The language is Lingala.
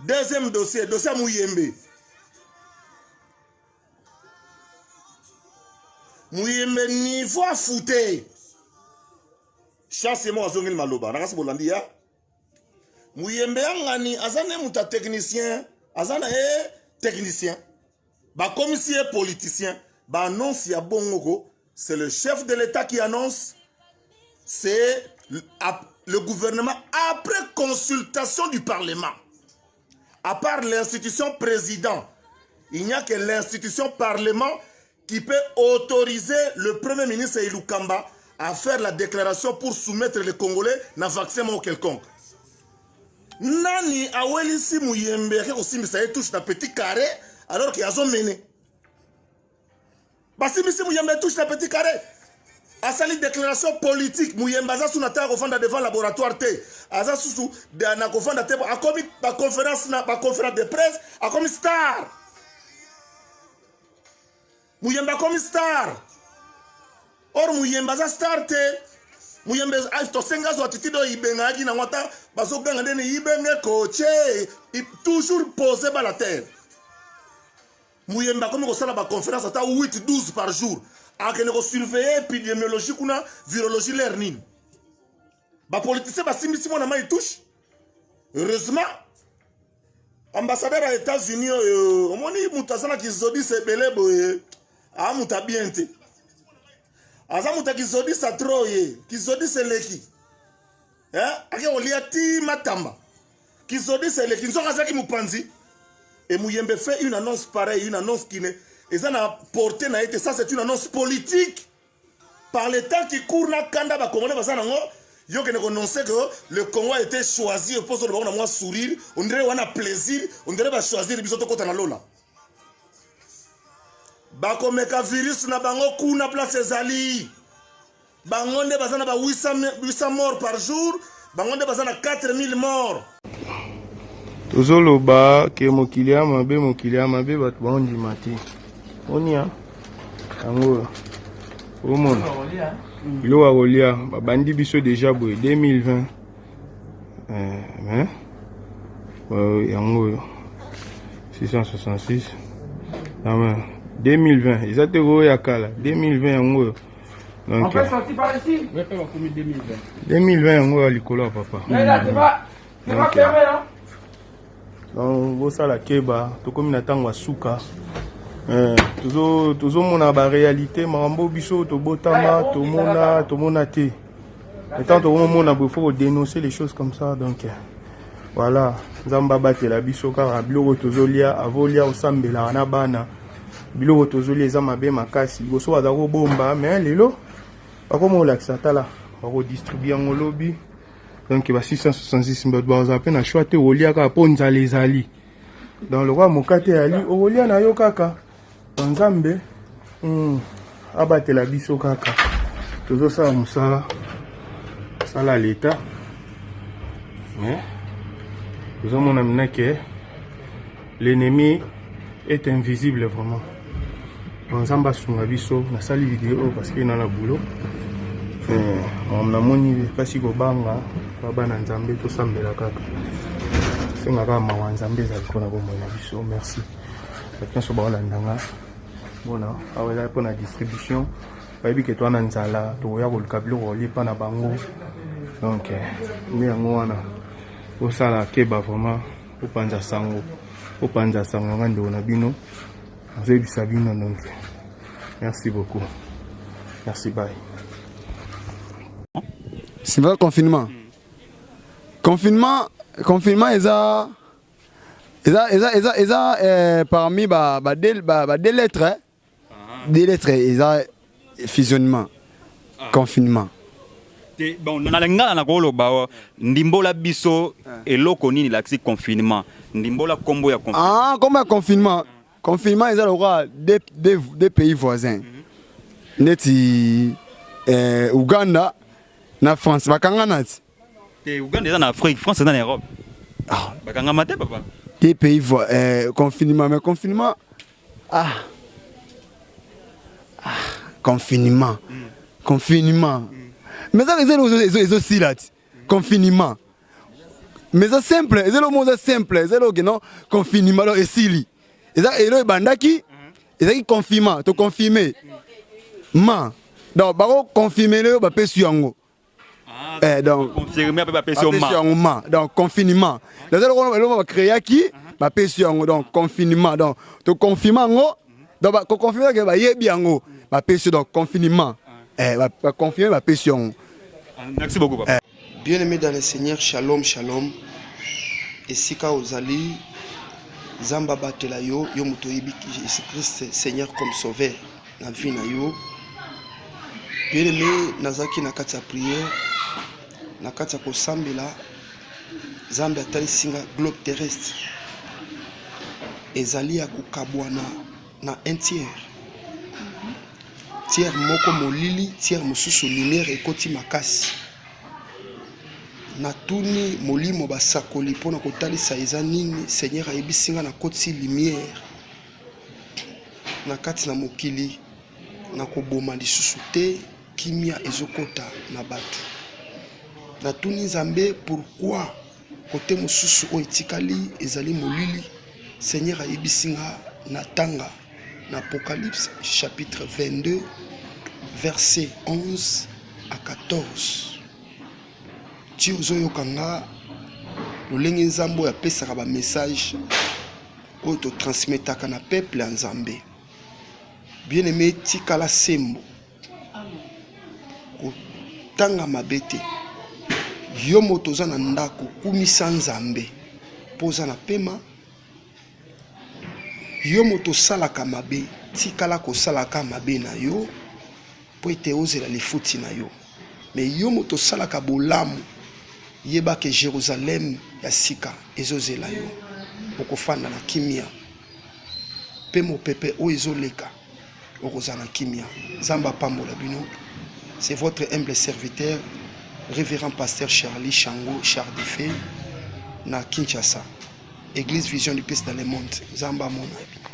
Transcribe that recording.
Deuxième dossier, dossier ya Muyembe. Muyembe niveau afute. Chance ye moko azongeli maloba. Nakasi bolandi ya. Muyembe ya ngani aza ne moto ya technicien, aza na ye technicien. Bakomisi ye politicien. Ba annonce ya bongo ko, c'est le chef de l'État qui annonce, c'est le gouvernement après consultation du Parlement. À part l'institution président, il n'y a que l'institution Parlement qui peut autoriser le Premier ministre Ilukamba à faire la déclaration pour soumettre les Congolais na vaccin moko quelconque. Nani awelisi Muyembe ake kosimbisa ye touche na petit carré alors que azo mener. Basimbisi Muyembe touche na petit carré. Asali déclaration politique Muyembe aza su na ta kofanda devant laboratoire te. Aza susu na kofanda te akomi ba conférence na ba conférence de presse akomi star. Muyembe akomi star. Or Muyembe aza star te. Muyembe tosenga azwa attitude oyo Ibenge ayaki nango ata bazoganga ndeni Ibenge coache toujours posé ba la terre. Muyembe akomi kosala ba conférence ata 8 12 par jour. Akende ko surveiller épidémiologie kuna virologie l'air nini. Ba politiciens basimbisi mwana mai touche. Heureusement ambassadeur ya États-Unis oyo omoni moto aza na kizodisa ebele boye a moto a bien te aza moto ya kizodisa trop ye kizodisa eleki eh? ake kolia ti matamba kizodisa eleki nzoka azalaki mopanzi et Muyembe fait une annonce pareille une annonce qui ne eza na portée na ye te ça c'est une annonce politique Par le temps qui court na kanda ba congolais baza nango yo kende kononce que le Congo a été choisi mpo ozoloba na mwa sourire on dirait wana plaisir on dirait ba choisir biso tokota na lola bakomeka virus na bango kuna place ezali bango nde baza na ba 800 morts par jour bango nde baza na 4000 morts Tozoloba ke mokili ya mabe, mokili ya mabe, bato baondima te. Onia yango oyo omona biloko ya kolia babandi biso deja boye 2020 eh, mais yango oyo 666 2020 eza te koyo ya kala 2020 yango oyo Donc, On peut sortir par ici 2020 yango ya likolo ya papa. Donc, euh, donc bosala keba tokomi na ntango ya suka eh, tozomona baréalité makambo biso tobotama tomona tomona te etant tokomomona boye faut kodénoncer les choses comme ça donc euh, voilà nzambe abatela biso kaka biloko tozolia avolia osambelaka na bana biloko tozolia eza mabe makasi liboso baza kobomba mais lelo bakoma kolakisa tala bakodistribue yango lobi donc ba 666 bato bazala mpe na choix te okolia kaka mpo nzala ezali donc lokola mokate eyali okolia na yo kaka nzambe hmm, abatela biso kaka tozosala mosala mosala ya leta mais tozomona mina ke L'ennemi est invisible vraiment. Nzambe asunga biso nasali video oyo parce que na na boulot. Eh, namoni mpasi kobanga ba bana Nzambe tosambela kaka. Senga kaka mawa Nzambe ezali kona bomoi na biso. Merci. Bato nyonso baolanda nga bona awa ezali mpo na distribution bayebi ke toa na nzala tokoya koluka biloko kolia epa na bango donc eh, nde yango wana osala keba vraiment Bopanza sango, bopanza sango nga ndeko na bino nazoyebisa bino donc merci beaucoup merci bye. C'est vrai confinement. Confinement, confinement eza eza eza eza eza euh, parmi ba ba deux ba, ba deux lettres hein. Deux lettres eza fusionnement ah. confinement. Te, bon, na lingala na koloba oh, ndimbola biso ah. eloko nini lakisi confinement ndimbola kombo ya confinement ah kombo ya confinement confinement eza lokola deux, deux, deux pays voisins mm -hmm. neti eh, Uganda na France bakangana ti Te Uganda eza na Afrique, France eza na Europe. Ah. Bakangama te papa. Te pays euh, confinement mais confinement ah ah confinement mm. confinement mm. mais ça ezo ezosila ti confinement. Mais eza simple, eza eloko moko eza simple, eza eloko keno confinement donc esili. Eza eloko ebandaki, ezalaki confinement, to confirme ma. Donc bako confirmer yo bapesi yango. Eh, donc confirmer mpe bapesi yo ma. Yango ma, donc confinement. Donc eza eloko eloko bacréaki, bapesi yango donc confinement. Donc to confirme yango, donc ba ko confirme ke bayebi yango, bapesi donc confinement. Eh, ba confirme, bapesi yango. Merci beaucoup, papa. Bien-aimé dans le Seigneur, shalom, shalom. Esika ozali, Nzambe abatela yo, yo moto oyebi Jésus Christ Seigneur comme sauveur na vie na yo. Bien-aimé, nazalaki na kati ya prière, na kati ya kosambela, Nzambe atalisi nga globe terrestre. Ezali ya kokabwana na un tiers. Tiers moko molili, tiers mosusu lumière ekoti makasi. Natuni molimo basakoli mpona kotalisa eza nini. Seigneur ayebisi nga nakotisi lumière na kati na mokili, nakoboma lisusu te, kimia ezokota na bato. Natuni Nzambe pourquoi kote mosusu oyo etikali ezali molili. Seigneur ayebisi nga natanga na Apocalypse chapitre 22 verset 11 à 14. Ti ozoyoka nga lolenge Nzambe oyo apesaka bamessage oyo totransmetaka na peuple ya Nzambe. Bien aimé, tikala sembo, kotanga mabe te. Yo moto oza na ndako, kumisa Nzambe mpo oza na pema. Yo moto osalaka mabe, tikala kosalaka mabe na yo mpo ete ozela lifuti na yo. Me yo moto osalaka bolamu, yeba ke Jérusalem ya sika ezozela yo, okofanda na kimia mpe mopepe oyo ezoleka okozala na kimia. Nzambe apambola bino. C'est votre humble serviteur, révérend pasteur Charlie Chango Chardefé, na Kinshasa, église Vision du Christ dans le monde. Nzambe amona bino.